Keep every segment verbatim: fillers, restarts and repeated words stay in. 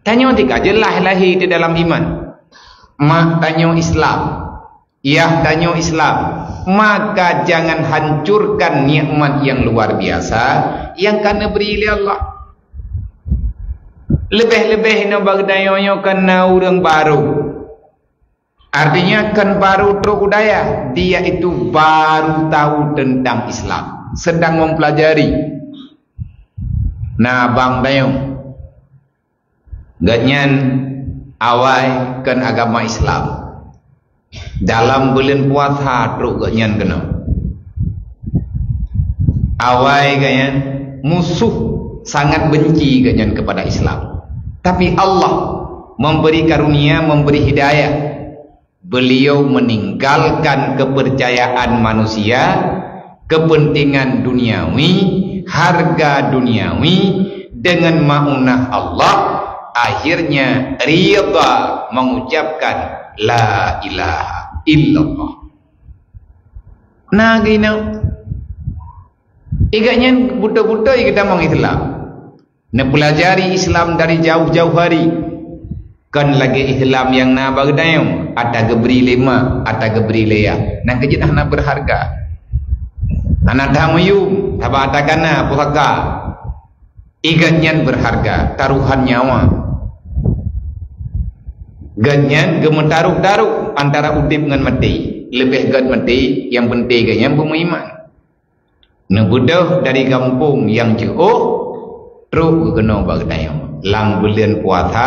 Tanyoe tika jeulaih lahé di dalam iman. Mak tanyoe Islam, yah tanyoe Islam, maka jangan hancurkan nikmat yang luar biasa yang ka neubri lé Allah. Leubeh-leubeh inoe bak geutanyoe nyoe kan na ureuëng barô. Artinya, kan baru trok u dayah, dia itu baru tahu tentang Islam, sedang mempelajari. Nah, abang tanyoe, gobnyan awai kan agama Islam. Dalam buleuen puasa trok gobnyan keunoe. Awai gobnyan musuh sangat benci gobnyan kepada Islam. Tapi Allah memberi karunia, memberi hidayah. Beliau meninggalkan kepercayaan manusia, kepentingan duniawi, harga duniawi, dengan maunah Allah, akhirnya ridha mengucapkan la ilaha illallah. Nah, gina. Iga nyan beutôi-beutôi geutamong Islam. Neupelajari Islam dari jauh-jauh hari. Kon lagée Islam nyang na bak geutanyoe, ata geubri lé mak, ata geubri lé yah. Nang keujeuet hana beurharga. Hana tamuyum, haba ata kana pusaka. Iga nyan beurharga, taruhan nyawa. Gobnyan geumeutaruh-taruh antara udeb ngon maté. Leubeh gét maté, nyang penting gobnyan beumeuiman. Neubeudôh dari gampông nyang jiôh, trok geukeunoe bak geutanyoe lam buleuen puasa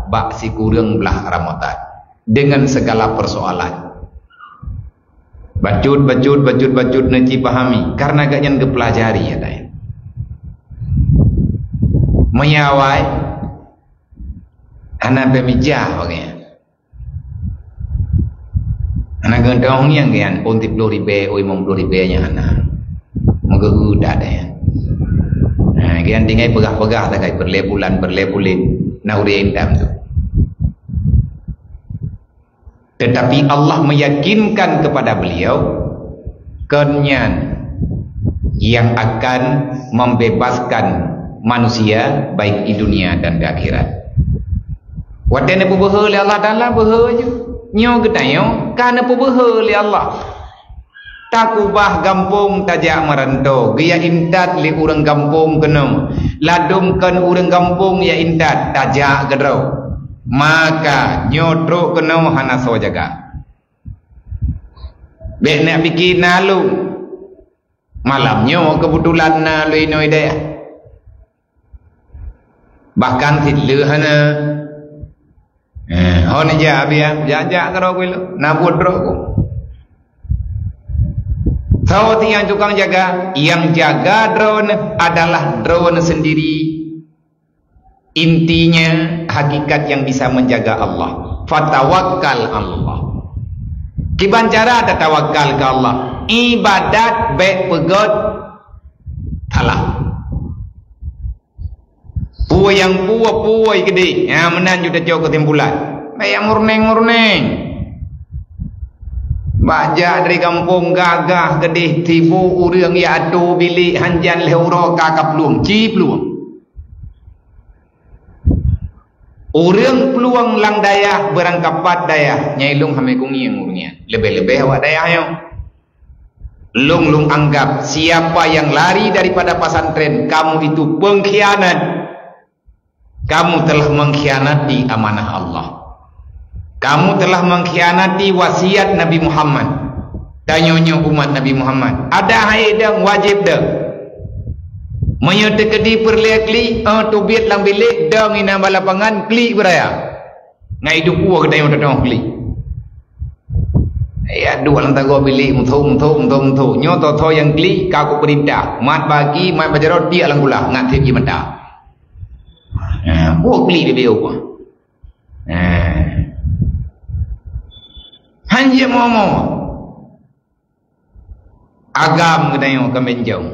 bak sikureueng blaih Ramadhan, dengan segala persoalan. Bacut, bacut, bacut, bacut neuci pahami, karena gobnyan geupeulajari, ya, dai. Meunyo awai, hana beumijah, oke. Hana geuntong nyang geuyan pun tiplôh ribée, oi, limong plôh ribée nyan hana. Meugeue that, ya. Ha, geuyan tinggai peugah-peugah sagai peureulée bulan, peureulée buleuen, na ureuëng dam tu. Tetapi Allah meyakinkan kepada beliau, kon nyan yang akan membebaskan manusia baik di dunia dan di akhirat. Watée neupeubeuhe lé Allah Taala, beuhe ju. Nyoe geutanyoe ka neupeubeuhe lé Allah. Takubah gampông tajak meuranto, geujak intat lé ureuëng gampông keunoe. Ladôm kon ureuëng gampông jak intat, tajak keudroe. Maka nyoe trok keunoe hana soe jaga. Bék neupike na lôn. Malam nyoe keubeutulan na lôn inoe dayah. Bahkan cit le hana. Eh, hon jak biar, jak-jak keudroe ku ilôn, na buet droe ku. Soe nyang tukang jaga? Nyang jaga droeneuh adalah droeneuh sendiri. Intinya, hakikat yang bisa menjaga Allah. Fatawakkal Allah. Kiban cara tatawakal keu Allah? Ibadat bék peugét salah. Peue nyang peue, peue keudeh. Ha, meunan ju tacok keusimpulan. Bék jak murning-murning. Bak jak dari gampông gagah keudeh tibu ureuëng jak atô bilék hanjan lhée uroe ka ka plueng, ci plueng. Ureuëng plueng lam dayah beurangkapat dayah, nyai lôn hana kungieng ureuëng nyan. Leubeh-leubeh awak dayah nyoe. Lôn, lôn anggap siapa yang lari daripada pesantren, kamu itu pengkhianat. Kamu telah mengkhianati amanah Allah. Kamu telah mengkhianati wasiat Nabi Muhammad. Tanyoe nyoe umat Nabi Muhammad. Adak hai dong, wajéb dong. Meunyoe teukeudi peureulée klik, eh, teubiet lam bilék, dong inan bak lapangan, klik beuraya. Ngai duku geutanyoe teuh klik. Ya, duek lam tagoe bilék, muthô, muthô, muthô, muthô. Nyoe tho-tho nyang klik, ka kupeurintah. Mat bagi, mat bajaroe, tiek lam kulah, ngat tiek jimata. Ha, boh klik di biôh. Ha. Hanjeuet momo. Agam geutanyoe ka benjong.